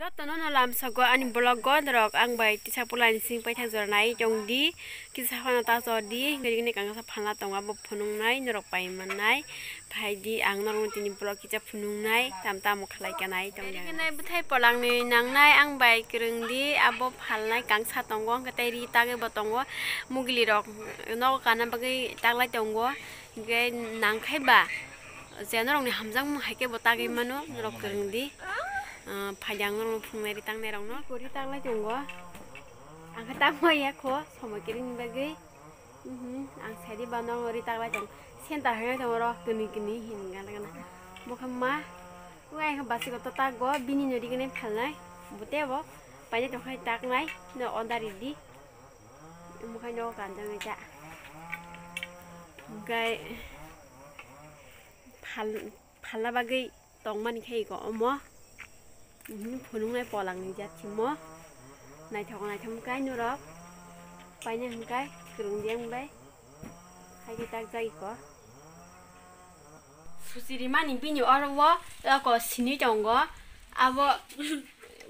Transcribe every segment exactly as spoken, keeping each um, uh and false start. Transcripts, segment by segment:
Jotono no lamsogo ani vlog o norok ang bai tisa pulani sing paithak jora nai tong di, kisa phano ta chor di, hingke nini kangsa phalna tongo abo phunuknai norok pai mannai, phai di ang norokno tini vlog kisa phunuknai tam tamo khlai kanai tong di. Nai bwthai polangni nangnai ang bai kwrwng di abo phalnai kangsa tongo hingke tei ri tagwi bo tongo mugili rok nogo kana bagwi taglai tongo hingke nangkhai ba. Je norokni hamjakmung hai khe bo tagwi mano, norok kwrwng di. Ah, phaidi ang norokno phunuknai ri tangnai rokno. Ri taglai tongo. Ang khe tangma ya kho, somoi kwrwngni bagwi. Mhm, ang sadi ba norokno ri taglai tong. Center hai tongo oro kwnwi kwnwi hin gana gana. Mokhe ma, ui ang khe basi kotor tago, bini no ri gwnai phalnai. Bo tei bo, paina tong khai taknai, no order ri di. Mokhe no kanjak nai ta. Gai. Phal-, phalna bagwi tongmani khe iko omo. Mhm, phunuknai polangni jat simo. Naithok naithok khe norok. Paina hwnkhai kwrwng di ang bai. Hai khe takjak iko. Suchi rimani bini oro o, oko sini tongo. Abo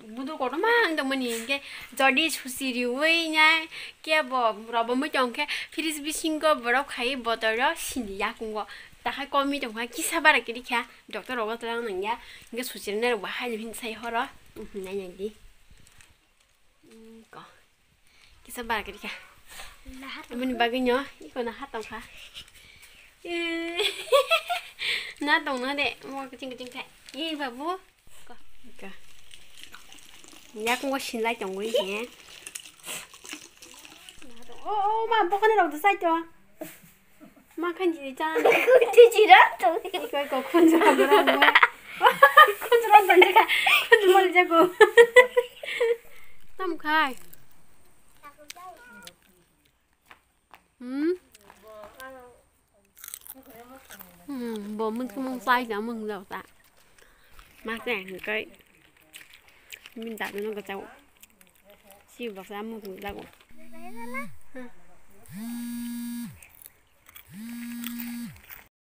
Budu kotorma ang tongmani hinkhe jodi suchi riwi nai kebo robo mui tongkhe fridge bisingo borok khai botoro sini yakungo takhai komi tongkha kisa bara kiri kha doctor rogo twlang nangya hinkhe suchi rinai rok bahai no hin sai horo nai nai di. Kisa bara kiri kha. Aboni bagwi no iko no ha tongkha. Na tongna de mo kiching kiching kha. Ei babu. Ka. Yakungo sinlai tongwi he. O o ma bokani rok dusai to. Ma khan jiri chana de. Tijira to. Ko ko khunjura bura mo. Khunjura banja ka. Khunjura jago. Tam khai. Hmm. Hmm, bo mun kumung sai ja mun lo ta. Ma se kai. Min da no ka chau. Si bo sa mun la ko.